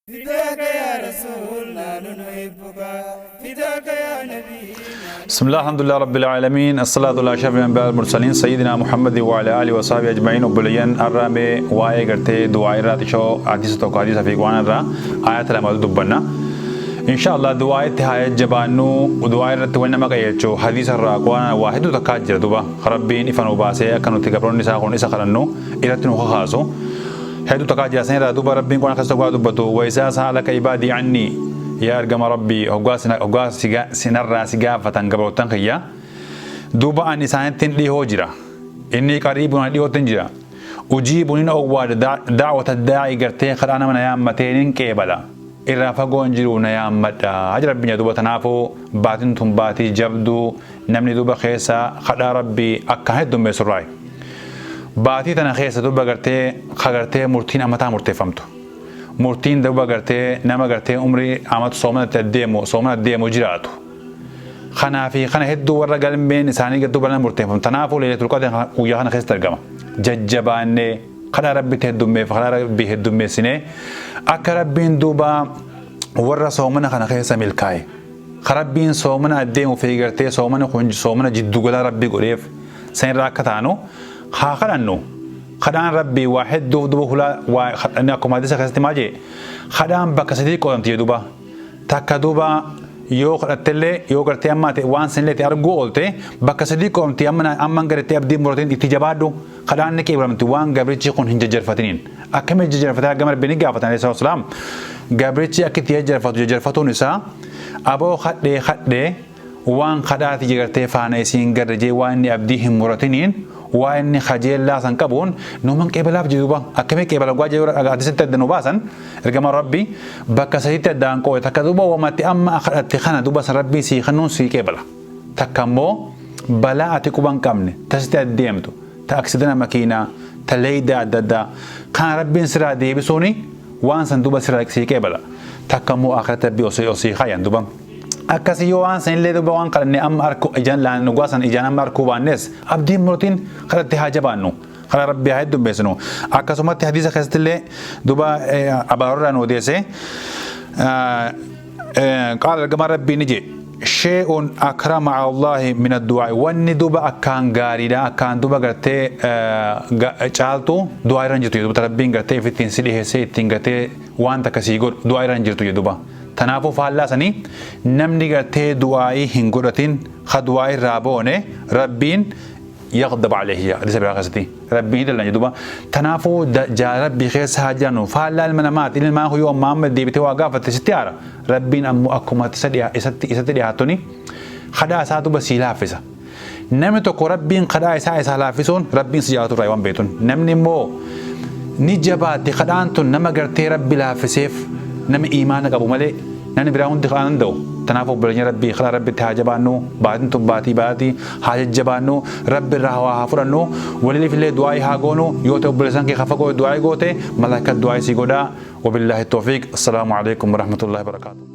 فداك يا رسول نحن نحبك فداك يا نبي. بسم الله الحمد لله رب العالمين الصلاة على أشرف الأنبياء المرسلين سيدنا محمد وعلى آله وصحبه أجمعين. Obboleeyyan, har'a mee waa'ee gartee du'aa irraa xiqqoo hadiisa tokko, hadiisa fi quraana irraa ayata lamatu dubbanna. Insha Allah du'aa itti haa jabaannu. Du'aa irratti wanni nama qajeelchu hadiisa irraa, quraana waa hedduu takkaa jira. Duba Rabbiin ifa nu baasee akka nuti gabroonni isaa kun isa kadhannu irratti nu kakaasu hedduu takkaa jira. San irraa duba Rabbiin quraana keessa tokko dubbatu: وإذا سألك عبادي عني, yaa ergama Rabbii, hoggaa sinarraa si gaafatan gabrootan kiyya, duuba ani isaanittiin dhihoo jira, إني قريب, ani dhihootin jira, أجيب, nin owwaada, دعوة الداع, gartee kadhaa nama na yaammatee nin qeebala, irraa fagoo hin jiru, na yaammadha haja Rabbiin. Duuba tanaafuu baatiin tun baatii jabduu namni duuba keessa kadhaa Rabbii akka heddummeessurraayi. Baatii tana keessa duuba gartee kagartee murtiin amataa murteeffamtu, murtiin duuba gartee nama gartee umrii amatu soomana adeemu, soomana adeemu jiraatu kanaa fi kana hedduu warra galmeen isaanii gadduu balan murteeffamu. Tanaafuu Leelatul Qadr guyyaa kana keessatti argama. Jajjabaannee kadhaa Rabbitti heddummeef, kadhaa Rabbii heddummeessinee akka Rabbiin duuba warra soomana kana keessa milkaa'e, ka Rabbiin soomana adeemu fi gartee soomana kun soomana jiddugalaa Rabbii godheef sanirraa akka taanu haa kadhannu. Kadhaan Rabbii waa hedduuf duba hulaa waa akkuma hadiisa keessatti maal jee, kadhaan bakka sadii qoodamti. Duba takka duuba yoo kadhattellee, yoo gartee amma ati waan sanillee itti arguu oolte, bakka sadii qoodamti. Amma amman gartee abdii muratiin itti jabaadhu, kadhaan ni qeebalamti waan gabrichi kun hin jajjarfatiniin. Akkamitti jajjarfatee gama Rabbii ni gaafatan alayhi salaam. Gabrichi akka itti jajjarfatu, jajjarfatuun isaa aboo kadhee kadhee waan kadhaati gartee faana isiin garre jee, waan inni abdii hin muratiniin, waa inni kajeellaa san qabuun numan qeebalaaf jiruba. Akkamii qeebala gwaa jedhu hadiisatti adda nu baasan. Ergama Rabbi bakka sadiitti addaan qoode. Takka duuba wamatti amma kadhatte kana duuba san Rabbii sii kennuun sii qeebala. Takka immoo balaa ati quban qabne tasitti addeemtu, ta accident makiinaa, ta leeydaa adda addaa kana Rabbiin siraa deebisuuni waan san duuba siraa sii qeebala. Takka immoo akhiratti Rabbii osii kayan. Duuba akkasii yoo waan san illee duuba waan kadhanne amma arku ijaan laan dhugaa san ijaan amma arkuu baannes, abdiin murtiin kadhatte haa jabaannu, karaa Rabbii haa heddummeessinu. Akkasumatti hadiisa keessatti illee duuba abaarorraa nu odeesse qaala ergamaa Rabbii ni jee: شيء أكرم على الله من الدعاء, wanni duuba akkaan gaariidha, akkaan duuba gartee caaltu du'aa irra hin jirtu. Duuba Rabbiin gartee ittiin si dhiheessee ittiin gartee waan takka sii godhu du'aa irra hin jirtu. Duuba tanaafuu faallaa sanii namni gartee du'aa'ii hin godhatin, ka du'aa irraa boone, Rabbiin يغضب عليه. Hadiisa biraa keessatti Rabbiin ni dallan. Duuba tanaafuu jaala Rabbii keessa haa jirannu. Faallaa ilma namaati, ilma namaa yoo ammaa amma deebitee waa gaafatte sitti aara. Rabbiin ammoo akkuma isatti dhiyaattuni kadhaa isaa duuba sii laaffisa. Namni tokko Rabbiin kadhaa isaa isaa laaffisuun Rabbiin si jaalatu irraa waan beetun. Namni immoo ni jabaatti kadhaan tun nama gartee Rabbi laaffiseef, nama imaana qabu malee namni biraa hundi kadhaa danda'u. Tanaaf obboleenya Rabbii, karaa Rabbitti haa jabaannu. Baatiin tun baatii baatii haa jajjabaannu, Rabbi irraa waa haa fudhannu, waliif illee du'aa haa goonu. Yoo ta'e obboleessan kee kafa goote, du'aa goote, malaayikaa du'aa sii godhaa. وبالله التوفيق. السلام عليكم ورحمة الله وبركاته.